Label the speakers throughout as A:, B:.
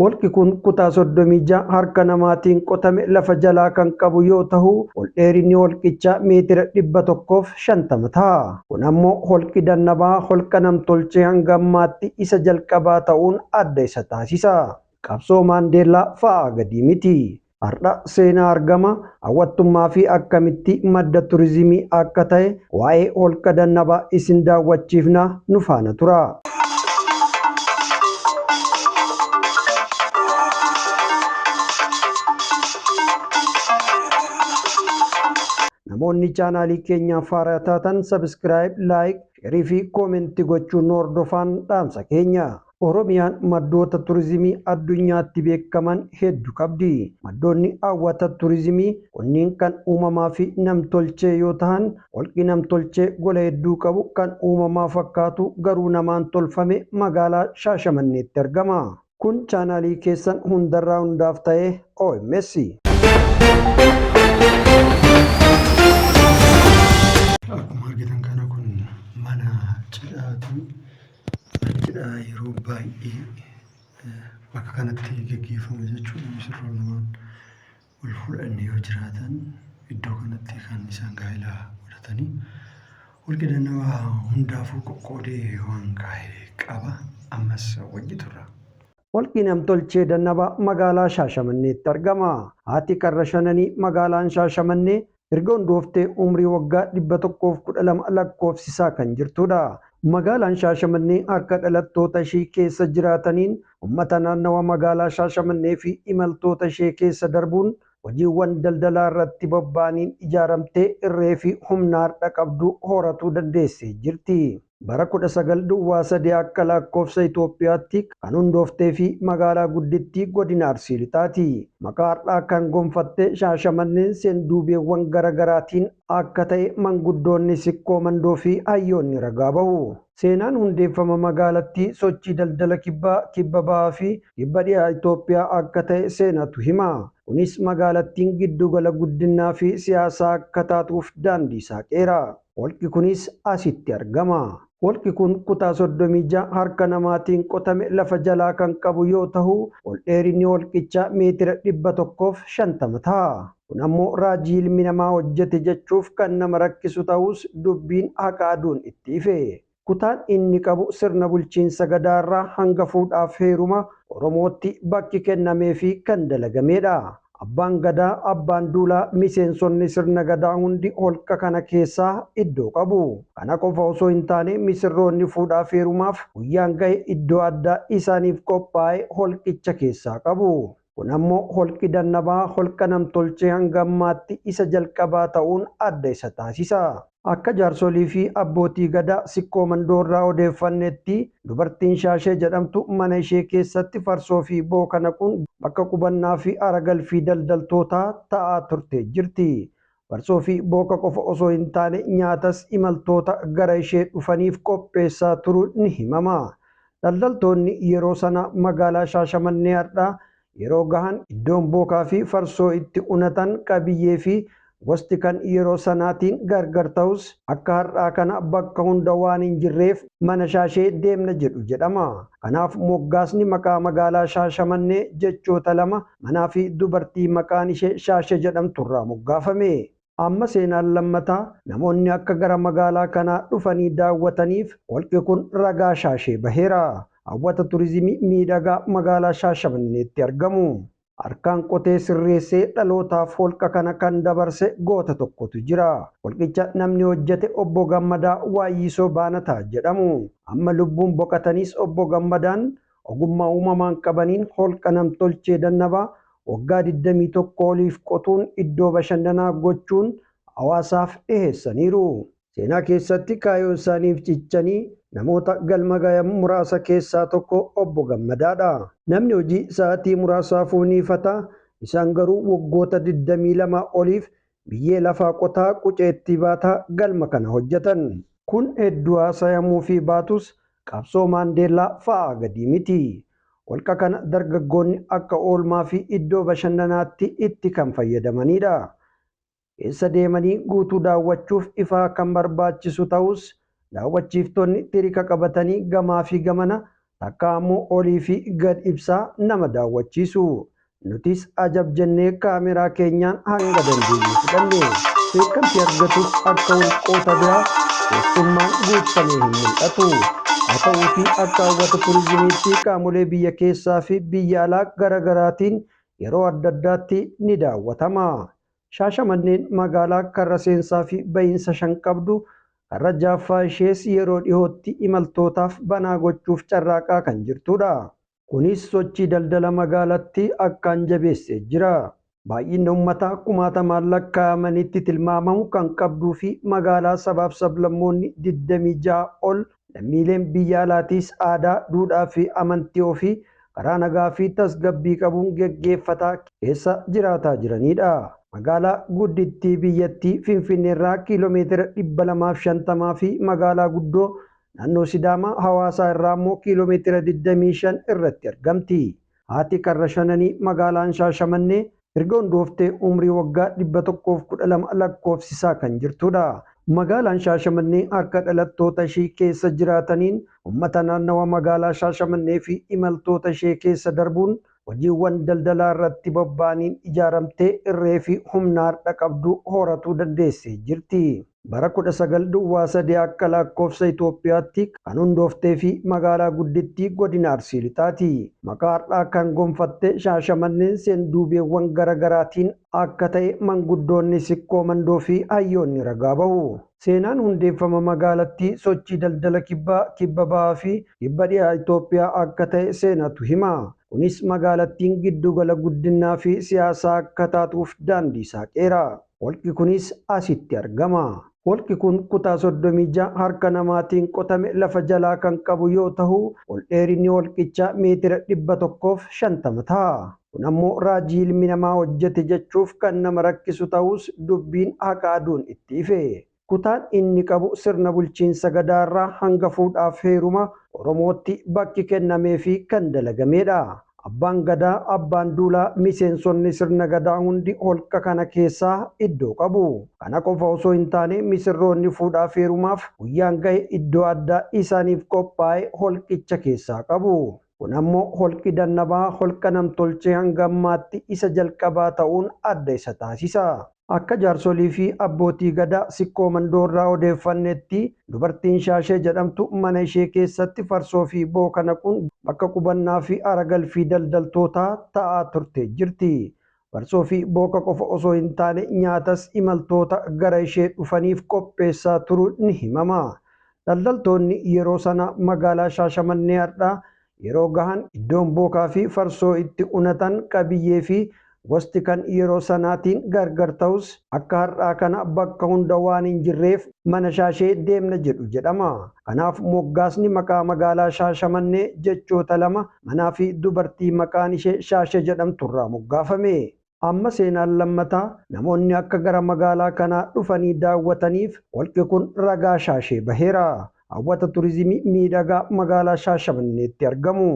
A: Holqi kun kutaa 36 harka namaatiin qotame lafa jalaa kan qabu yoo ta'u, ol dheerinni holqichaa meetira 150 ta'a. Kun ammoo holqi Dannabaa holqa namtolchee hanga ammaatti isa jalqabaa ta'uun adda isa taasisa. Qabsoo Maandeellaa fa'aa gadi miti. Har'a seenaa argama hawwattummaa fi akkamitti madda turizimii akka ta'e waa'ee holqa Dannabaa isin daawwachiifna, nu faana tura. Namoonni chaanaalii keenyaaf haaraa taatan sabiskiraayib, laayik, sheerii fi koomentii gochuun nu hordofaan dhaamsa keenya. Oromiyaan maddoota turizimii addunyaatti beekaman hedduu qabdi. Maddoonni hawwata turizimii kunniin kan uumamaa fi namtolchee yoo ta'an, holqi namtolchee gola hedduu qabu kan uumamaa fakkaatu garuu namaan tolfame magaalaa Shaashamanneetti argama. Kun chaanaalii keessan hundarraa hundaaf ta'e OMS.
B: Akkuma argitan kana kun mana cidhaati. Manni cidhaa yeroo baay'ee bakka kanatti gaggeeffama jechuudha. Misirroon lamaan wal fuudhan yoo jiraatan iddoo kanatti kan isaan gaa'ela godhatanii. Holqi Dannabaa hundaafuu qoqqoodee waan kaa'e qaba. Ammas wajji turra.
A: Holqi namtolchee Dannabaa magaalaa Shaashamanneetti argama. Haati karra shananii magaalaan Shaashamannee erga hundooftee umrii waggaa 112 lakkoofsisaa kan jirtudha. Magaalaan Shaashamannee harka dhalattoota ishee keessa jiraataniin, uummata naannawa magaalaa Shaashamannee fi imaltoota ishee keessa darbuun hojiiwwan daldalaa irratti bobba'aniin ijaaramtee irree fi humna har'a qabdu horatuu dandeessee jirti. Bara 1903 akka lakkoofsa Itoophiyaatti kan hundooftee fi magaalaa guddittii godina Arsii Lixaati. Maqaa har'aa kan gonfatte Shaashamanneen seenduubeewwan garaagaraatiin akka ta'e manguddoonni Sikkoo Mandoo fi hayyoonni ragaa bahu. Seenaan hundeeffama magaalattii sochii daldala kibbaa, kibba bahaa fi kibba dhihaa Itoophiyaa akka ta'e seenatu hima. Kunis magaalattiin giddugala guddinaa fi siyaasaa akka taatuuf daandii saaqeera. Holqi kunis asitti argama. Holqi kun kutaa 36 harka namaatiin qotame lafa jalaa kan qabu yoo ta'u, ol dheerinni holqichaa meetira 150 ta'a. Kun ammoo raajii ilmi namaa hojjete jechuuf kan nama rakkisu ta'us dubbiin haqa aduun itti ife. Kutaan inni qabu sirna bulchiinsa gadaarraa hanga fuudhaaf heeruma Oromootti bakki kennamee fi kan dalagamedha. Abbaan gadaa, abbaan duulaa, miseensonni sirna gadaa hundi holqa kana keessaa iddoo qabu. Kana qofa osoo hin taane misirroonni fuudhaaf heerumaaf guyyaan gahe iddoo addaa isaaniif qophaa'e holqicha keessaa qabu. Kun ammoo holqi Dannabaa holqa namtolchee hanga ammaatti isa jalqabaa ta'uun adda isa taasisa. Akka jaarsolii fi abbootii gadaa Sikkoo Mandoorraa odeeffannetti dubartiin Shaashee jedhamtu mana ishee keessatti farsoo fi booka naquun bakka qubannaa fi aara galfii daldaltootaa ta'aa turte jirti. Farsoo fi booka qofa osoo hin taane nyaatas imaltoota gara ishee dhufaniif qopheessaa turuun ni himama. Daldaltoonni yeroo sana magaalaa Shaashamannee har'aa yeroo gahan iddoon bookaa fi farsoo itti unatan qabiyyee fi gosti kan yeroo sanaatiin gargar ta'us akka har'aa kana bakka hunda waan hin jirreef mana Shaashee deemna jedhu jedhama. Kanaaf moggaasni maqaa magaalaa Shaashamannee jechoota lama, manaa fi dubartii maqaan ishee Shaashee jedhamturraa moggaafame. Amma seenaan lammataa namoonni akka gara magaalaa kanaa dhufanii daawwataniif holqi kun ragaa Shaashee baheera. Hawwata turizimii miidhagaa magaalaa Shaashamanneetti argamu. Harkaan qotee sirreessee dhalootaaf holqa kana kan dabarse goota tokkotu jira. Holqicha namni hojjete obbo Gammadaa Waayyisoo Baanataa jedhamu. Amma lubbuun boqotanis obbo Gammadaan ogummaa uumamaan qabaniin holqa namtolchee Dannabaa waggaa 21 oliif qotuun iddoo bashannanaa gochuun hawaasaaf dhiheessaniiru. Seenaa keessatti kaayyoo isaaniif cichanii namoota galma gahan muraasa keessaa tokko obbo Gammadaadha. Namni hojii sa'aatii muraasaafuu ni ifata. Isaan garuu waggoota 22 oliif biyyee lafaa qotaa, quceetti baataa galma kana hojjetan. Kun hedduu haasayamuu fi baatus qabsoo Maandeellaa fa'aa gadi miti. Holqa kana dargaggoonni akka oolmaa fi iddoo bashannanaatti itti kan fayyadamanidha. Keessa deemanii guutuu daawwachuuf ifaa kan barbaachisu ta'us daawwachiiftonni tirika qabatanii gamaa fi gamana takka ammoo olii fi gad ibsaa nama daawwachiisu. Nutis ajab jennee kaameraa keenyaan hanga dandeenyu fudhanne. Beekamtii argatus akka holqoota biraa keessummaan guutamee hin mul'atu. Haa ta'uutii akka hawwata turizimiitti qaamolee biyya keessaa fi biyya alaa gara garaatiin yeroo adda addaatti ni daawwatama. Shaashamanneen magaalaa karra seensaa fi bahiinsa 5 qabdu karra 6ffaa ishees yeroo dhihootti imaltootaaf banaa gochuuf carraaqaa kan jirtudha. Kunis sochii daldala magaalattii akkaan jabeessee jira. Baay'inni uummataa kumaatamaan lakkaa'amanitti tilmaamamu kan qabduu fi magaalaa sabaaf sablammoonni 26 ol lammiileen biyya alaatiis aadaa, duudhaa fi amantii ofii karaa nagaa fi tasgabbii qabuun geggeeffataa keessa jiraataa jiranidha. Magaalaa guddittii biyyattii Finfinneerraa kiiloomeetira 250 fi magaalaa guddoo naannoo Sidaamaa Hawaasaa irraa immoo kiiloomeetira 25 irratti argamti. Haati karra shananii magaalaan Shaashamannee erga hundooftee umrii waggaa 112 lakkoofsisaa kan jirtudha. Magaalaan Shaashamannee harka dhalattoota ishee keessa jiraataniin uummata naannawa magaalaa Shaashamannee fi imaltoota ishee keessa darbuun hojiiwwan daldalaa irratti bobba'aniin ijaaramtee irree fi humna har'a qabdu horatuu dandeessee jirti. Bara 1903 akka lakkoofsa Itoophiyaatti kan hundooftee fi magaalaa guddittii godina Arsii Lixaati. Maqaa har'aa kan gonfatte Shaashamanneen seenduubeewwan garagaraatiin akka ta'e manguddoonni Sikkoo Mandoo fi hayyoonni ragaa bahu. Seenaan hundeeffama magaalattii sochii daldala kibbaa, kibba bahaa fi kibba dhihaa Itoophiyaa akka ta'e seenatu hima. Kunis magaalattiin giddugala guddinaa fi siyaasaa akka taatuuf daandii saaqeera. Holqi kunis asitti argama. Holqi kun kutaa 36 harka namaatiin qotame lafa jalaa kan qabu yoo ta'u, ol dheerinni holqichaa meetira 150 ta'a. Kun ammoo raajii ilmi namaa hojjete jechuuf kan nama rakkisu ta'us dubbiin haqa aduun itti ife. Kutaan inni qabu sirna bulchiinsa gadaarraa hanga fuudhaaf heeruma Oromootti bakki kennamee fi kan dalagamedha. Abbaan gadaa, abbaan duulaa, miseensonni sirna gadaa hundi holqa kana keessaa iddoo qabu. Kana qofa osoo hin taane misirroonni fuudhaaf heerumaaf guyyaan gahe iddoo addaa isaaniif qophaa'e holqicha keessaa qabu. Kun ammoo holqi dannabaa holqa namtolchee hanga ammaatti isa jalqabaa ta'uun adda isa taasisa. Akka jaarsolii fi abbootii gadaa Sikkoo Mandoorraa odeeffannetti dubartiin Shaashee jedhamtu mana ishee keessatti farsoo fi booka naquun bakka qubannaa fi aragalfii daldaltootaa ta'aa turte jirti. Farsoo fi booka qofa osoo hin taane nyaatas imaltoota gara ishee dhufaniif qopheessaa turuun ni himama. Daldaltoonni yeroo sana magaalaa Shaashamannee har'aa yeroo gahan iddoon bookaa fi farsoo itti unatan qabiyyee fi gosti kan yeroo sanaatiin gargar ta'us akka har'aa kana bakka hunda waan hin jirreef mana Shaashee deemna jedhu jedhama. Kanaaf moggaasni maqaa magaalaa Shaashamannee jechoota lama manaa fi dubartii maqaan ishee Shaashee jedhamturraa moggaafame. Amma seenaan lammataa namoonni akka gara magaalaa kanaa dhufanii daawwataniif holqi kun ragaa Shaashee baheera. Hawwata turizimii miidhagaa magaalaa Shaashamanneetti argamu.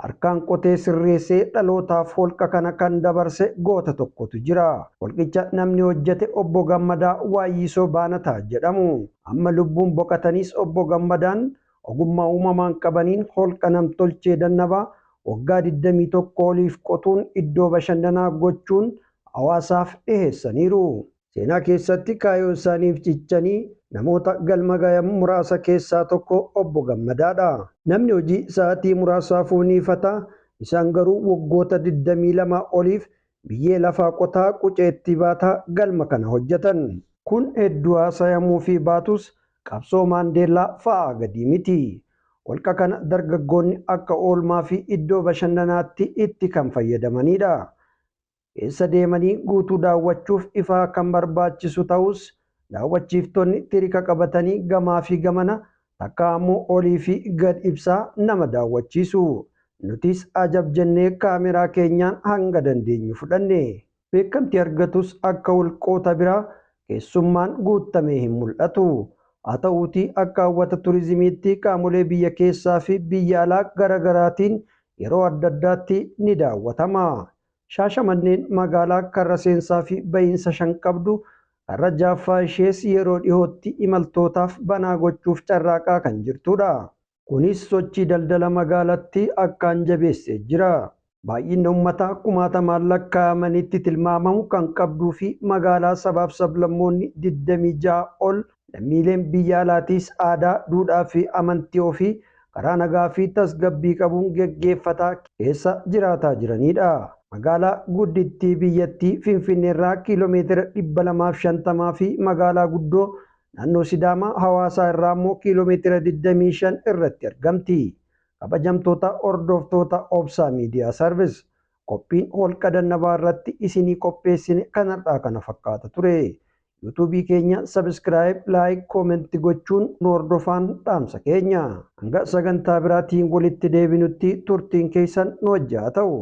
A: Harkaan qotee sirreessee dhalootaaf holqa kana kan dabarse goota tokkotu jira. Holqicha namni hojjete obbo Gammadaa Waayyisoo Baanataa jedhamu. Amma lubbuun boqotanis obbo Gammadaan ogummaa uumamaan qabaniin holqa namtolchee dannabaa waggaa 21 oliif qotuun iddoo bashannanaa gochuun hawaasaaf dhiheessaniiru. Seenaa keessatti kaayyoo isaaniif cichanii namoota galma gahan muraasa keessaa tokko obbo Gammadaadha. Namni hojii sa'aatii muraasaaf niifata. Isaan garuu waggoota 22 oliif biyyee lafaa qotaa quceetti baataa galma kana hojjetan. Kun hedduu haasayamuu fi baatus qabsoo Maandeellaa fa'aa gadi miti. Holqa kana dargaggoonni akka oolmaa fi iddoo bashannanaatti itti kan fayyadamanidha. Keessa deemanii guutuu daawwachuuf ifaa kan barbaachisu ta'us daawwachiiftonni tirika qabatanii gamaa fi gamana takka ammoo olii fi gad ibsaa nama daawwachiisu. Nutis ajab jennee kaameraa keenyaan hanga dandeenyu fudhanne. Beekamtii argatus akka holqoota biraa keessummaan guutamee hin mul'atu. Haa ta'uutii akka hawwata turizimiitti qaamolee biyya keessaa fi biyya alaa garagaraatiin yeroo adda addaatti ni daawwatama. Shaashamanneen magaalaa karra seensaa fi bahiinsa 5 qabdu karra 6ffaa ishees yeroo dhihootti imaltootaaf banaa gochuuf carraaqaa kan jirtudha. Kunis sochii daldala magaalattii akkaan jabeessee jira. Baay'inni uummataa kumaatamaan lakkaa'amanitti tilmaamamu kan qabduu fi magaalaa sabaaf sablammoonni 26 ol lammiileen biyya alaatiis aadaa, duudhaa fi amantii ofii karaa nagaa fi tasgabbii qabuun geggeeffataa keessa jiraataa jiranidha. Magaalaa guddittii biyyattii Finfinneerraa kiiloomeetira 250 fi magaalaa guddoo naannoo Sidaamaa Hawaasaa irraa immoo kiiloomeetira 25 irratti argamti. Kabajamtoota hordoftoota Obsaa Miidiyaa Sarvis, qophiin Holqa Dannabaa irratti isinii qopheessine kanarraa kana fakkaata ture. Yuutuubii keenya sabiskiraayib, laayik, koomentii gochuun nu hordofaan dhaamsa keenya. Hanga sagantaa biraatiin walitti deebinutti turtiin keessan nu wajjin haa ta'u.